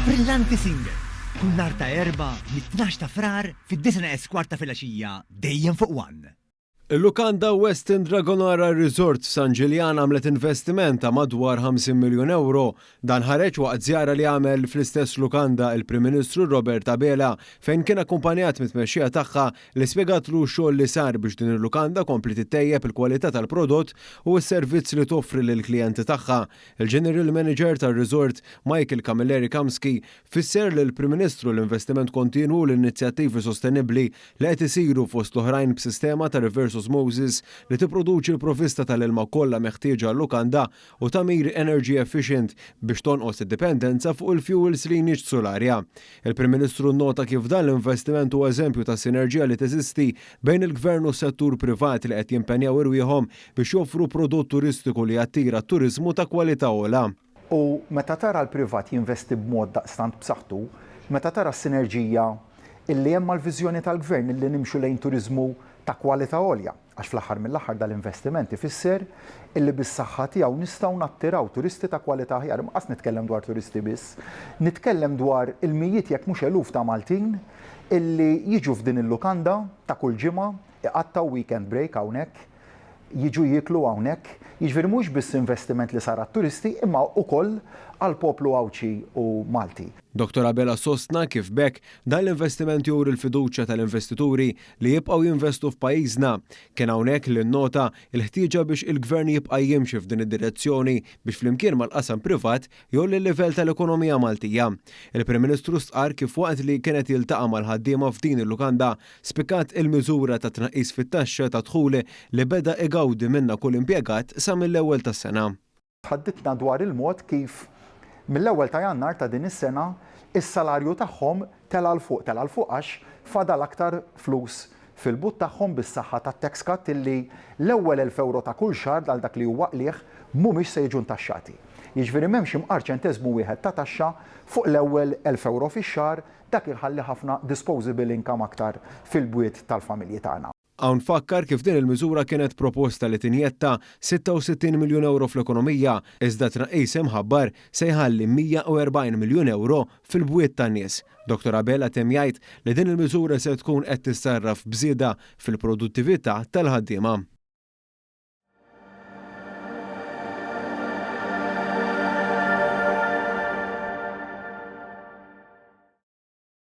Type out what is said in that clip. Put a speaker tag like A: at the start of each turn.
A: Brillanti Single, kull nhar ta' Erbgħa mit-tnax ta' Frar fid-disgħa neqes kwart ta' filgħaxija dejjem fuq One.
B: Il-lukanda Westin Dragonara Resort f'San Ġiljan għamlet investiment ta' madwar 50 miljun ewro. Dan ħareġ waqt żjara li għamel fl-istess lukanda il-Prim Ministru Robert Abela fejn kien akkumpanjat mit-tmexxija tagħha li spjegatlu x-xogħol li sar biex din il-lukanda kompliet ittejjeb il-kwalità tal-prodott u s-servizz li toffri lill-klijenti tagħha. Il-General Manager tar-resort, Michael Camilleri Kamsky, fisser lill-Prim Ministru l-investiment kontinwu u l-inizjattivi sostenibbli li qed isiru fost l-oħrajn b'sistema ta' reverse osmosis li tipproduċi l-provvista tal-ilma kollha meħtieġa għal-lukanda u tagħmir energy efficient biex tonqos id-dipendenza fuq il-fuels li jniġġsu l-arja. Il-Prim Ministru nnota kif dan l-investiment huwa eżempju ta' sinerġija li teżisti bejn il-Gvern u s-settur privat li qed jimpenjaw irwieħhom biex joffru prodott turistiku li jattira turiżmu ta' kwalità ogħla.
C: U meta tara l-privat jinvesti b'mod daqstant b'saħħtu, meta tara s-sinerġija illi hemm mal-viżjoni tal-Gvern illi nimxu lejn turiżmu ta' kwalità għolja, għax fl-aħħar mill-aħħar dal-investiment ifisser illi bis-saħħa tiegħu nistgħu nattiraw turisti ta' kwalità aħjar. Imma qas nitkellem dwar turisti biss, nitkellem dwar il-mijiet jekk mhux eluf ta' Maltin illi jiġu f'din il-lukanda ta' kull ġimgħa, iqattgħu weekend break hawnhekk, jiġu jieklu hawnhekk. Jiġifieri mhuwiex biss investiment li sar għat-turisti imma ukoll għall-poplu Għawdxi u Malti.
B: Dottor Abela sostna kif b'hekk dan l-investiment juri l-fiduċja tal-investituri li jibqgħu jinvestu f'pajjiżna. Kien hawnhekk li nnota l-ħtieġa biex il-Gvern jibqa' jimxi f'din id-direzzjoni biex flimkien mal-qasam privat jgħolli l-livell tal-ekonomija Maltija. Il-Prim Ministru stqarr kif waqt li kien qed jiltaqa' mal-ħaddiema f'din il-lukanda spikkat il-miżura ta' tnaqqis fit-taxxa tad-dħul li beda igawdi minnha kull impjegat sa mill-ewwel tas-sena.
C: Tħadditna dwar il-mod kif mill-ewwel ta' Jannar ta' din is-sena s-salarju tagħhom tela' 'l fuq, tela' 'l fuq għax fadal aktar flus fil-but tagħhom bis-saħħa tat-tax cut illi l-ewwel 1,000 ewro ta' kull xahar għal dak li huwa qligħ mhumiex se jiġu ntaxxati. Jiġifieri m'hemmx imqar ċenteżmu wieħed ta' taxxa fuq l-ewwel 1,000 ewro fix-xahar, dak iħalli ħafna disposable income aktar fil-bwiet tal-familji tagħna.
B: Hawn fakkar kif din il-miżura kienet proposta li tinjetta 66 miljun ewro fl-ekonomija, iżda t-tnaqqis imħabbar se jħalli 140 miljun ewro fil-bwiet tan-nies. Dottor Abela temm jgħid li din il-miżura se tkun qed tissarraf b'żieda fil-produttività tal-ħaddiema.